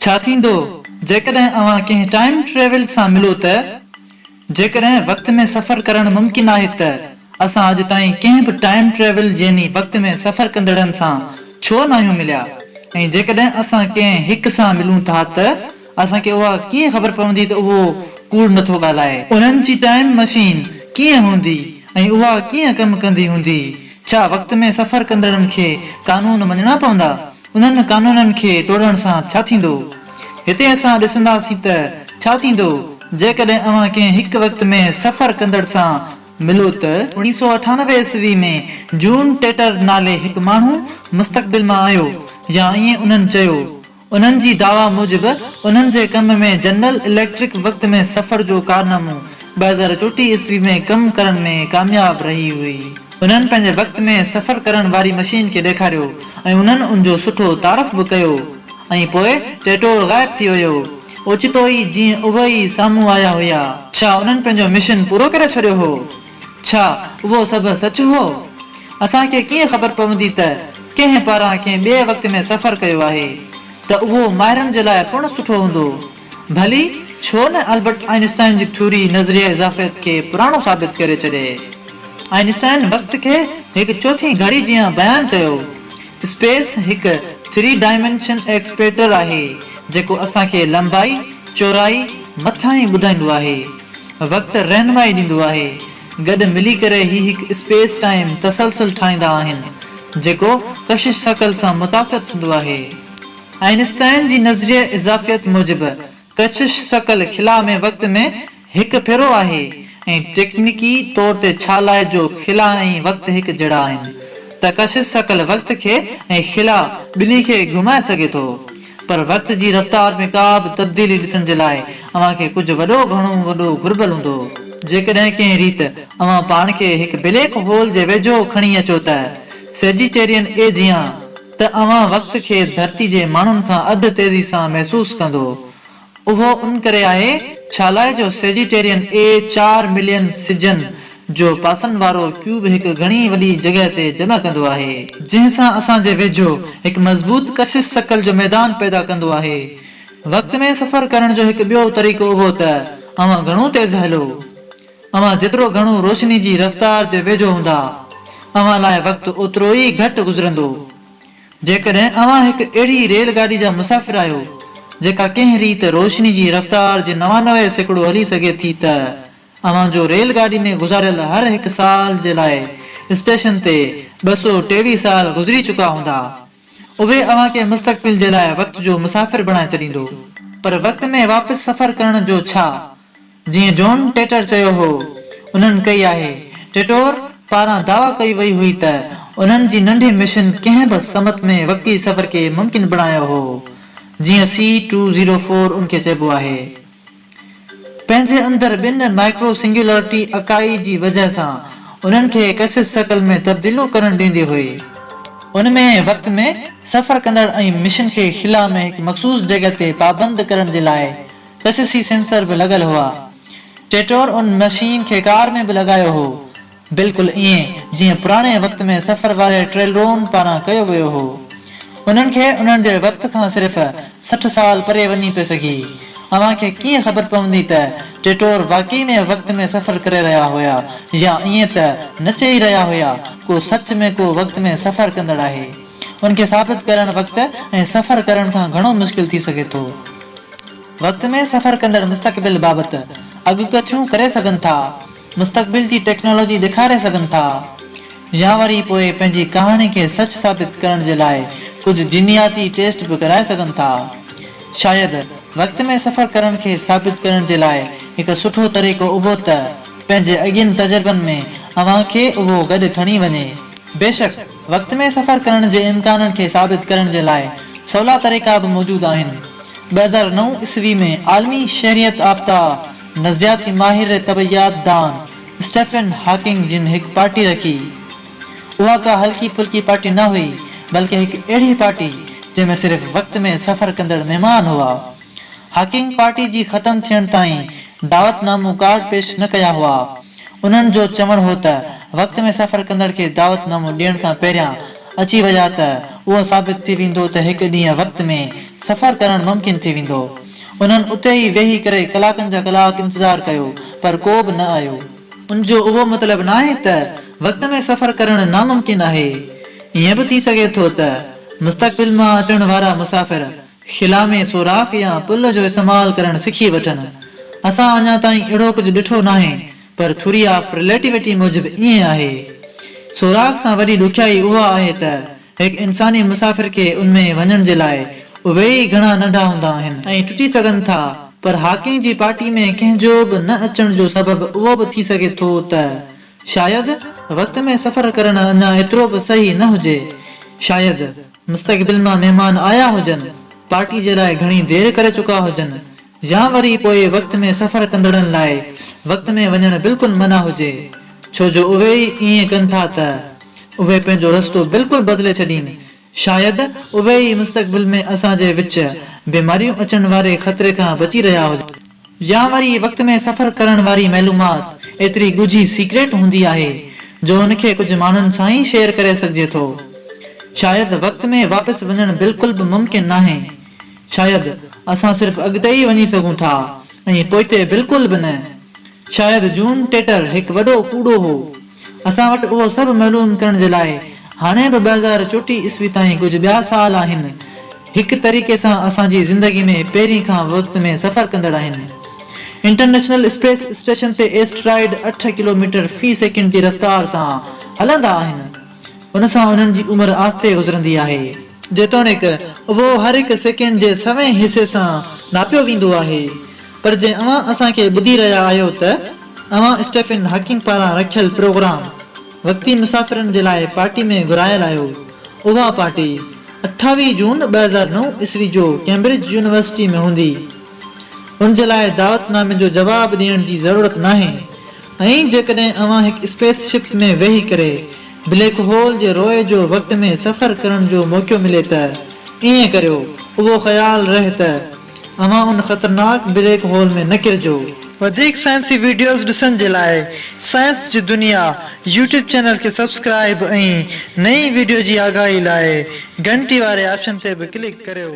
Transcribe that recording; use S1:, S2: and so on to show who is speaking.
S1: ڇا ٿيندو جيڪڏهن اوهان ڪنهن ٽائيم ٽريول سان ملو ته؟ جيڪڏهن وقت ۾ سفر ڪرڻ ممڪن آهي ته اسان اڄ تائين ڪنهن به ٽائيم ٽريول يعني وقت ۾ سفر ڪندڙن سان ڇو ناهيون مليا ۽ جيڪڏهن اسان ڪنهن هڪ سان ملون ٿا ته اسان کي اها ڪيئن خبر پوندي ته اهو ڪوڙ نٿو ڳالهائي؟ انهن جي ٽائيم مشين ڪيئن هوندي ۽ اها ڪيئن ڪم ڪندي هوندي؟ ڇا وقت ۾ سفر ڪندڙن کي قانون مڃڻا پوندا؟ انهن قانونن کي ٽوڙڻ سان ڇا ٿيندو؟ هتي اسان ڏسنداسين ته ڇا ٿيندو جيڪڏهن اوهان ڪنهن هڪ وقت ۾ سفر ڪندڙ سان ملو ته. 1998 عيسوي ۾ جون ٽيٽر نالي هڪ ماڻهو مستقبل مان آيو يا ائين انهن چيو. انهن جي دعويٰ موجب انهن جي ڪم ۾ جنرل اليڪٽرڪ وقت ۾ سفر جو ڪارنامو 2034 عيسوي ۾ ڪم ڪرڻ ۾ ڪامياب رهي هئي. انهن پنهنجي وقت ۾ سفر ڪرڻ واري مشين کي ڏيکاريو ۽ انهن ان جو سٺو تعارف به ڪيو ۽ پوء ٽيٽور غائب ٿي ويو. اوچتو ئي جيئن اهي ئي سامهون آيا هيا. ڇا انهن پنهنجو مشن پورو ڪري ڇڏيو هو؟ ڇا اهو سڀ سچ هو؟ اسان کي ڪيئن خبر پوندي ته ڪنهن پاران ڪنهن ٻئي وقت ۾ سفر ڪيو آهي ته اهو ماهرن جي لاء پڻ سٺو هوندو. ڀلي ڇو نه البرٽ آئنسٽائن جي ٿيوري نظريه اضافيت کي پراڻو ثابت ڪري ڇڏي. آئنسٽائن وقت کي هڪ چوٿين گهڙي جيان بيان ڪيو. اسپيس هڪ ٿري ڊائمينشن ايڪسپيٽر آهي جيڪو اسان کي لنبائي، چورائي، مٿاهين ٻڌائيندو آهي. وقت رهنمائي ڏيندو آهي. گڏ ملي ڪري هي هڪ اسپيس ٽائيم تسلسل ٺاهيندا آهن جيڪو ڪشش ثقل سان متاثر ٿيندو آهي. آئنسٽائن جي نظريه اضافيت موجب ڪشش ثقل خلا ۾ وقت ۾ هڪ ڦيرو آهي ۽ ٽيڪنيڪي طور تي ڇا لاء جو خلا ۽ وقت هڪ جهڙا آهن ته ڪشش ثقل وقت کي ۽ خلا ٻنهي کي گهمائي سگهي ٿو پر وقت جي رفتار ۾ ڪا به تبديلي ڏسڻ جي لاء اوهان کي ڪجهه وڏو گهڻو وڏو گهربل هوندو. جيڪڏهن ڪنهن ريت اوهان پاڻ کي هڪ بليڪ هول جي ويجهو کڻي اچو ته سيجيٽيرين اي جيان ته اوهان وقت کي ڌرتي جي ماڻهن کان اڌ تيزي سان محسوس ڪندو. اهو ان ڪري آهي ڇالاء جو سيجيٽيرين اي چار ملين سجن جو پاسن وارو ڪيوب هڪ گهڻي وڏي جڳهه تي جمع ڪندو آهي. جنهن سان اسان جي ويجهو هڪ مضبوط ڪشش ثقل جو ميدان پيدا ڪندو آهي. وقت ۾ سفر ڪرڻ جو هڪ ٻيو طريقو اهو ته اوهان گهڻو تيز هلو. اوهان جيترو گهڻو روشني جي رفتار جي ويجهو هوندا، اوهان لاء وقت اوترو ئي گهٽ گذرندو. جيڪڏهن اوهان هڪ اهڙي ريل گاڏي جا مسافر آهيو، جيڪا ڪنهن ريت روشني جي رفتار جي 99% هلي سگهي ٿي ته اوهان جو ريل گاڏي ۾ گذاريل هر هڪ سال جي لاء اسٽيشن تي 223 سال گذري چڪا هوندا. اهي اوهان کي مستقبل جي لاء وقت جو مسافر بڻائي ڇڏيندو. پر وقت ۾ واپس سفر ڪرڻ جو ڇا؟ جيئن جون ٽيٽر چيو هو، انهن ڪئي آهي. ٽيٽور پاران دعويٰ ڪئي وئي هئي ته انهن جي ننڍي مشن ڪنهن به سمت ۾ وقتي سفر کي ممڪن بڻايو هو، جيئن سي ٽو زيرو فور ان کي چئبو آهي. پنهنجي اندر ٻن مائڪرو سنگيولرٽي اڪائي جي وجهه سان انهن کي ڪشش ثقل ۾ تبديليون ڪرڻ ڏيندي هئي. ان ۾ وقت ۾ سفر ڪندڙ ۽ مشن کي خلا ۾ هڪ مخصوص جڳهه تي پابند ڪرڻ جي لاء ڪششي سينسر به لڳل هئا. ٽيٽور ان مشين کي ڪار ۾ به لڳايو هو. بلڪل ائين جيئن پراڻي وقت ۾ سفر واري ٽريلرون پاران ڪيو ويو هو. انهن کي انهن جي وقت کان صرف 60 سال پري وڃي پئي سگهي. اوهان کي ڪيئن خبر پوندي ته ٽيٽور واقعي ۾ وقت ۾ سفر ڪري رهيا هيا يا ائين ته نه چئي رهيا هيا ڪو سچ ۾ ڪو وقت ۾ سفر ڪندڙ آهي. ان کي ثابت ڪرڻ وقت ۽ سفر ڪرڻ کان گهڻو مشڪل ٿي سگهي ٿو. وقت ۾ سفر ڪندڙ مستقبل بابت اڳڪٿيون ڪري سگهن ٿا، مستقبل جي ٽيڪنالاجي ڏيکاري سگهن ٿا يا وري پوء پنهنجي ڪهاڻي کي سچ ثابت ڪرڻ جي لاء ڪجهه جينياتي ٽيسٽ به ڪرائي سگهن ٿا. شايد وقت ۾ سفر ڪرڻ کي ثابت ڪرڻ جي لاء هڪ سٺو طريقو اهو ته پنهنجي اڳين تجربن ۾ اوهان کي اهو گڏ کڻي وڃي. بيشڪ وقت ۾ سفر ڪرڻ جي امڪانن کي ثابت ڪرڻ جي لاء سولا طريقا به موجود آهن. 2009 عيسوي ۾ عالمي شهريت يافته نظرياتي ماهر طبعيات دان اسٽيفن هاڪنگ جن هڪ پارٽي رکي. اها ڪا هلڪي ڦلڪي پارٽي نه هئي بلڪه هڪ اهڙي پارٽي جنهن ۾ صرف وقت ۾ سفر ڪندڙ مهمان هئا. هاڪنگ پارٽي جي ختم ٿيڻ تائين دعوت نامو ڪارڊ پيش نه ڪيا هئا. انهن جو چوڻ هو ته وقت ۾ سفر ڪندڙ کي دعوت نامو ڏيڻ کان پهريان اچي ويا ته اهو ثابت ٿي ويندو ته هڪ ڏينهن وقت ۾ سفر ڪرڻ ممڪن ٿي ويندو. انهن اتي ئي ويهي ڪري ڪلاڪن جا ڪلاڪ انتظار ڪيو پر ڪو به نه آيو. ان جو اهو مطلب ناهي ته وقت ۾ سفر ڪرڻ ناممڪن آهي. ائين به ٿي سگهي ٿو ته مستقبل مان اچڻ وارا مسافر خلا ۾ سوراخ يا پل جو استعمال ڪرڻ سکي وٺن. اسان اڃا تائين اهڙو ڪجهه ڏٺو ناهي پر ٿوري آف رليٽيوٽي موجب ائين آهي. سوراخ سان وڏي ڏکيائي اها آهي ته هڪ انساني مسافر کي ان ۾ وڃڻ جي لاء اهي ئي گهڻا ننڍا هوندا آهن. ۽ ٽٽي سگهن ٿا پر هاڪنگ جي پارٽي ۾ ڪنهن جو به نه اچڻ جو سبب اهو به ٿي سگهي ٿو ته شايد وقت ۾ سفر ڪرڻ اڃا ايترو به صحيح نه هجي. شايد مستقبل مان مهمان آيا هجن، پارٽي جي لاء گهڻي دير ڪري چڪا هجن يا وري پوء وقت ۾ سفر ڪندڙن لاء وقت ۾ وڃڻ بلڪل منع هجي ڇو جو اهي ئي ائين ڪن ٿا ته اهي پنهنجو رستو بلڪل بدلي ڇڏين شايد اهي ئي مستقبل ۾ اسان جي وچ بيماريون اچڻ واري خطري کان بچي رهيا هجن. يا وري وقت ۾ سفر ڪرڻ واري معلومات ايتري ڳجهي Secret هوندي آهي جو ان کي ڪجهه ماڻهن سان ئي شيئر ڪري سگهجي ٿو. شايد وقت ۾ واپس وڃڻ بلڪل به ممڪن ناهي. شايد اسان صرف اڳتي ئي وڃي سگهون ٿا ۽ پوئتي بلڪل به نه. شايد جون ٽيٽر هڪ وڏو ڪوڙو هو. اسان وٽ اهو سڀ معلوم ڪرڻ جي لاء هاڻي به 2034 عيسوي تائين ڪجهه ٻيا سال آهن. هڪ طريقي سان اسان جي زندگي ۾ پهرين کان وقت ۾ سفر ڪندڙ آهن. انٽرنيشنل اسپيس اسٽيشن تي ايسٽرائيڊ اٺ ڪلوميٽر في سيڪنڊ جي رفتار سان هلندا آهن. ان سان انهن جي عمر آهستي گذرندي آهي. جيتوڻيڪ اهو هر هڪ سيڪنڊ جي سوين حصي سان ناپيو ويندو آهي، پر جي اوهان اسان کي ٻڌي رهيا آهيو ته اوهان اسٽيفن هاڪنگ پاران رکيل پروگرام وقتي مسافرن جي لاء پارٽي ۾ گهرايل آهيو. اها پارٽي 28 جون 2009 عيسوي جو ڪيمبرج يونيورسٽي ۾ هوندي. ان جي لاء دعوت نامي جو جواب ڏيڻ جي ضرورت ناهي. ۽ جيڪڏهن اوهان هڪ اسپيس شپ ۾ ويهي ڪري بليڪ هول جي روئي جو وقت ۾ سفر ڪرڻ جو موقعو ملي ته ائين ڪريو، اهو خيال رهي ته اوهان ان خطرناڪ بليڪ هول ۾ نه ڪرجو. وڌيڪ سائنسي وڊيوز ڏسڻ جي لاء سائنس جي دنيا يوٽيوب چينل کي سبسڪرائيب ۽ نئين وڊيو جي آگاهي لاء گهنٽي واري آپشن تي به ڪلڪ ڪريو.